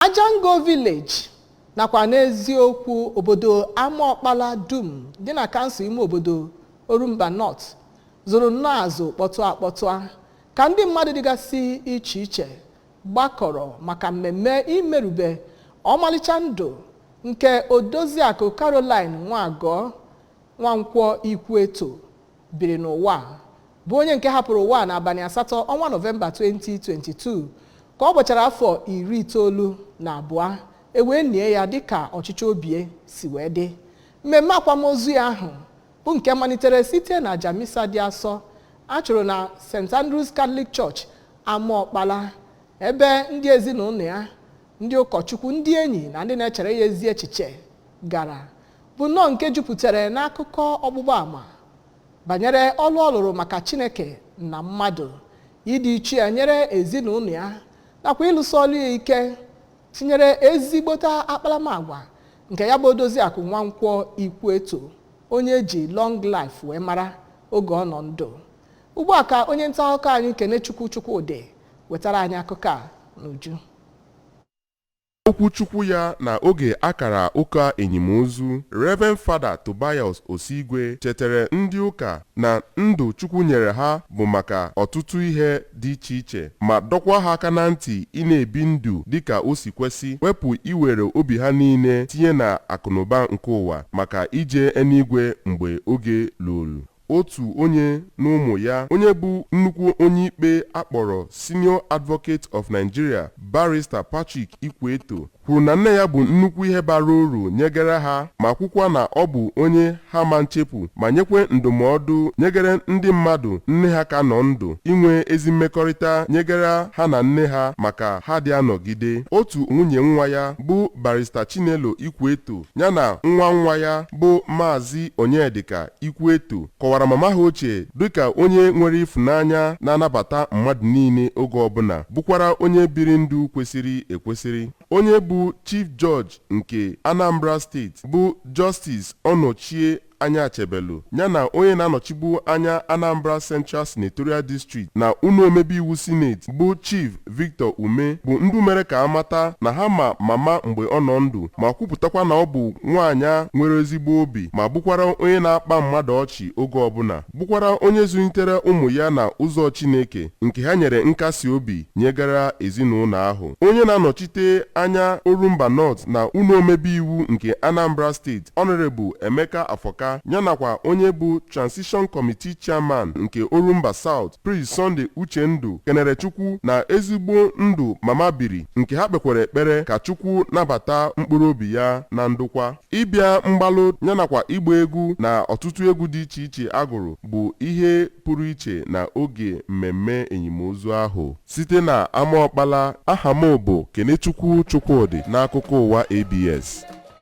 Ajango Village nakwa n'eziokwu obodo Amaọkpala dum dị na kansụl ime obodo Orumba North zụrụ nnọọ azụ kpọtụ akpọtụ ka ndị mmadụ dịgasị iche iche gbakọrọ maka mmemme imerube ọmalịcha ndụ nke Odoziakụ Caroline Nwagọọ Nwankwọ Ikwueto biri n'ụwa, bụ onye nke hapụrụ ụwa n'abalị 8 ọnwa Nọvemba 2022 ka ọ gbachara afọ 92, e wee nie ya dịka ọchịchọ obie si wee dị. Mmemme akwamozu ya ahụ bụ nke malitere site na aja misa dị asọ a chụrụ na St. Andrews Catholic Church, Amaọkpala, ebe ndị ezinụlọ ya, ndị ụkọchukwu, ndị enyi na ndị na-echere ya ezi echiche gara, bụ nnọọ nke jupụtara n'akụkọ ọgbụgba ama banyere ọlụ ọ lụrụ maka Chineke na mmadụ, ịdị iche ya nyere ezinụlọ ya nakwa ịlụso ọlụ ya ike, tinyere ezigbote akparamagwa nke ya bụ Odoziakụ Nwankwọ Ikwueto, onye eji long life wee mara oge ọ nọ ndụ. Ugbu a ka onye nta akụkọ anyị Kenechukwu Chukwudị wetara anyị akụkọ a n'uju. Okwuchukwu ya na oge akara ụka enyimozu, Reverend Fada Tobias Osigwe chetara ndị ụka na ndụ Chukwu nyere ha bụ maka ọtụtụ ihe dị iche iche, ma dọkwa ha aka na ntị ị na-ebi ndụ dịka o si kwesị, wepụ iwere obi ha niile tinye na akụnụba nke ụwa maka ije eluigwe mgbe oge luru. Otu onye n'ụmụ ya, onye bụ nnukwu onye ikpe akpọrọ Senior Advocate of Nigeria, Barrister Patrick Ikwueto, kwuru na nne ya bụ nnukwu ihe bara uru nyegara ha, ma kwukwa na ọ bụ onye ha ma nchepụ, ma nyekwe ndụmọdụ nyegara ndị mmadụ nne ha ka nọ ndụ inwe ezi mmekọrịta nyegara ha na nne ha maka ha dị anọgide. Otu nwunye nwa ya bụ Barrister Chinelo Ikwueto ya na nwa nwa ya bụ Maazị Onyedika Ikwueto kọwara mama ha ochie dịka onye nwere ịfụnanya na-anabata mmadụ niile oge ọbụla, bụkwara onye biri ndụ kwesịrị ekwesịrị. Onye bụ Chief Judge nke Anambra Steeti bụ Justice Onochie Anyachebelu ya na onye na-anọchibu anya Anambra Central Senatorial District na ụlọ omebe iwu Senate bụ Chief Victor Ume bụ ndị mere ka amata na ha ma mama mgbe ọ nọ ndụ, ma kwupụtakwa na ọ bụ nwaanyị nwere ezigbo obi, ma bụkwara onye na-akpa mmadụ ọchị oge ọbụla, bụkwara onye zụlitere ụmụ ya na ụzọ Chineke nke ha nyere nkasi obi nyegara ezinụlọ ahụ. Onye na-anọchite anya Orumba North na ụlọ omebe iwu nke Anambra Steeti, Honorable Emeka Afọka, ya nakwa onye bụ Transition Committee Chairman nke Orumba South, Prince Sunday Uchendu, kenere Chukwu na ezigbo ndụ mama biri, nke ha kpekwara ekpere ka Chukwu nabata mkpụrụ obi ya na ndokwa. Ịbịa mgbalụ ya nakwa ịgba egwu na ọtụtụ egwu dị iche iche agụrụ bụ ihe pụrụ iche na oge mmemme enyimozu ahụ. Site na Amaọkpala, aha m bụ Kenechukwu Chukwudị n'akụkọ ụwa ABS.